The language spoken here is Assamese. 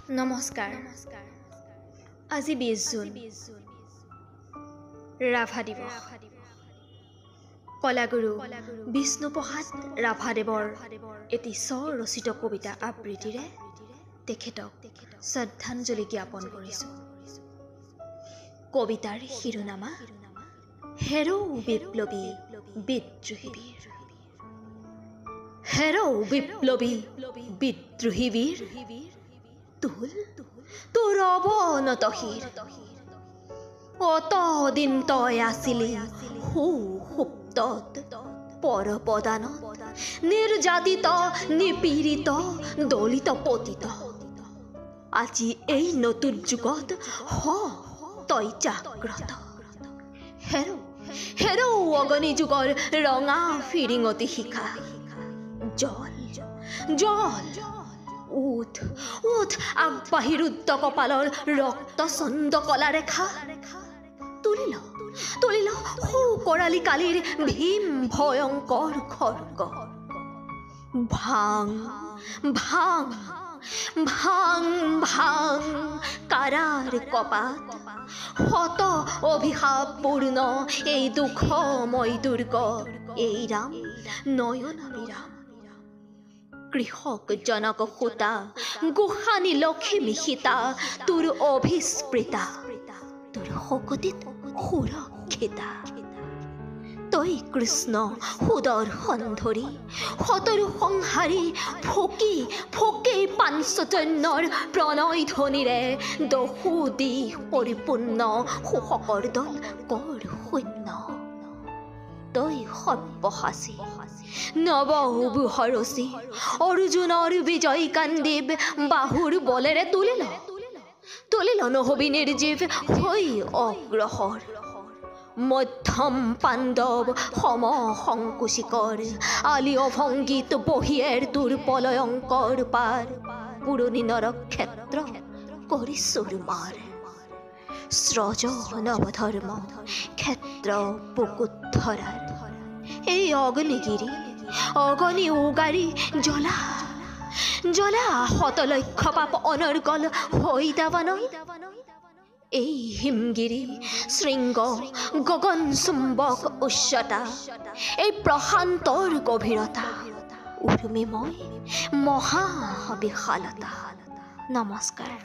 নমস্কাৰ। আজি 20 জুন, ৰাভা দিৱস। কলাগুৰু বিষ্ণুপ্ৰসাদ ৰাভাদেৱৰ এটি স্বৰচিত কবিতা আবৃত্তিৰে তেখেতক শ্ৰদ্ধাঞ্জলি জ্ঞাপন কৰিছোঁ। কবিতাৰ শিৰোনামা হেৰৌ বিপ্লৱী বিদ্ৰোহী বীৰ। হেৰৌ বিপ্লৱী বিদ্ৰোহী বীৰ, তোল তোৰ অৱনত শিৰ। অতদিন তই আছিলি সুষুপ্তত, পৰপদানত, নিৰ্যাতিত, নিপীড়িত, দলিত, পতিত। আজি এই নতুন যুগত হ তই জাগ্ৰত। হেৰৌ হেৰৌ অগনি যুগৰ ৰঙা ফিৰিঙতি শিখা, জল জল উঠ উঠ আগবাঢ়ি ৰুদ্ৰ কপালৰ ৰক্ত চন্দ কলা ৰেখা। তুলিল তুলিল সৌ কৰালি কালিৰ ভীম ভয়ংকৰ খৰ্গ। ভাং ভাং ভাং ভাং কাৰাৰ কপাত, শত অভিশাপপূৰ্ণ এই দুখময় দুৰ্গ, এই ৰাম নয়নাভিৰাম। কৃষক জনক সুতা গোসানী লখিমী সীতা, তোৰ অভিস্মৃতা, তোৰ শকতিত সুৰক্ষিতা। তই কৃষ্ণ সুদৰ্শন ধৰি শতৰু সংহাৰী, ফকি ফকি পাঞ্চজন্যৰ প্ৰণয় ধ্বনিৰে দশো দিশ পৰিপূৰ্ণ শোষকৰ দল কৰ শূন্য। তই সব্যসাচী নৱ বুহৰচী অৰ্জুনৰ বিজয় কান্দিব বাহুৰ বলেৰে তুলিল তুলিল নহবি নিৰ্জীৱ হৈ অগ্ৰসৰ। মধ্যম পাণ্ডৱ সম সংকুচিকৰ আলীয় ভংগীত বহিয়েৰ তোৰ পলয়ংকৰ পাৰ, পুৰণি নৰক্ষেত্ৰ কৰি চুৰমাৰ। স্ৰজ নৱধৰ্ম ক্ষেত্ৰ বুকুত ধৰাৰ, এই অগ্নিগিৰি অগনি উগাৰি জ্বলা জ্বলা শতলক্ষ পাপ অনৰ্গল হৈ দাবানল। এই হিমগিৰি শৃংগ গগন চুম্বক উচ্চতা, এই প্ৰশান্তৰ গভীৰতা, উৰ্মিময় মহাবিশালতা। নমস্কাৰ।